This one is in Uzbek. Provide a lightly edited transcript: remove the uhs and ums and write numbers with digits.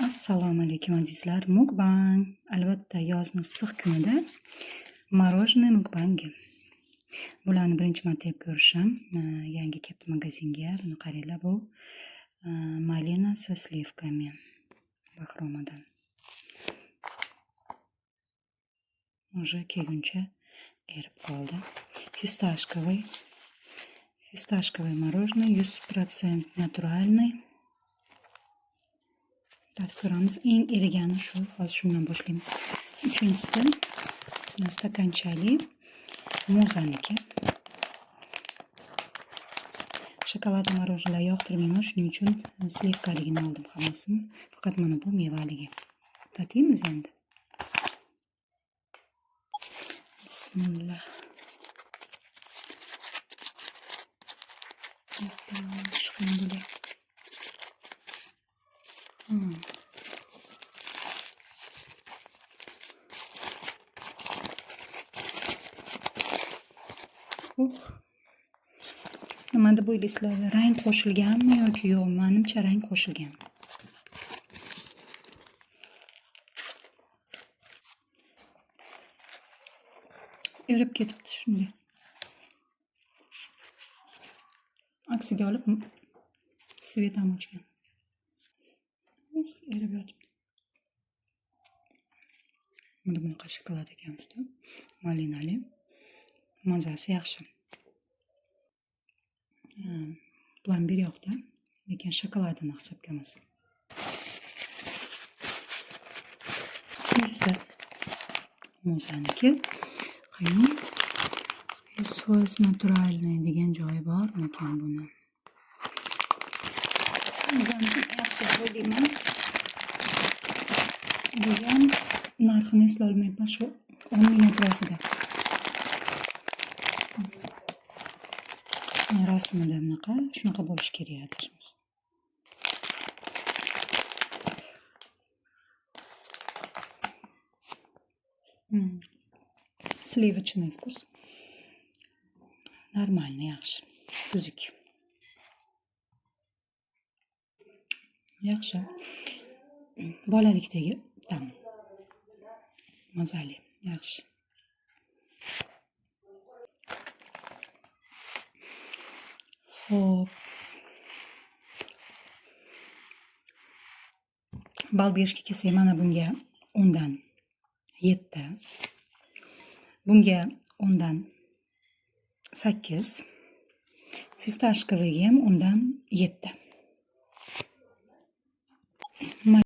Assalomu alaykum, azizlar. Mukbang. Albatta, yozni issiq kunida мороженое mukbangi. Bularni birinchi marta yeb ko'rishim. Yangi kelibdi magazinga. Buni qaranglar, bu малина со сливками Bahromadan. Уже kelguncha erib qoldi. Фисташковый. Фисташковый мороженое 100% натуральный. Tatib ko'ramiz. Eng erigani shu. Hozir shundan boshlaymiz. Uchinchisi stakanchali muzaniki. Shokolad мороженое yoqtirmayman, shuning uchun сливка ligini oldim hammasini. Faqat mana bu mevaligi. Tatiymiz endi. Bismillah. Chiqing bular. Uh. Nima deb o'ylaysizlar? Rang qo'shilganmi yoki yo'q? Menimcha, rang qo'shilgan. Erib ketibdi shunday. Aksiga olib свет ham o'chgan. Erib yotibdi. Mana bunaqa shokolad ekan usti. Malinali. Mazasi yaxshi. Plombir yoqdi, lekin shokoladini hisobga emas. Uchinchisi muzaniki. Qani? 100% натуральный degan joyi bormikan buni? Muzaniki yaxshi deb o'ylayman. Degan narxini eslolmayapman, shu 10 ming atrofida. Rasmida bunaqa, shunaqa bo'lishi kerak adashmasam. Сливочный вкус. Нормально, yaxshi. Tuzuk. Yaxshi. Bolalikdagi ta'm. Mazali, yaxshi. Xo'p. Ball berishga kelsak, mana bunga 10 dan 7. Bunga 10 dan 8. Фисташковый ga ham 10 dan 7.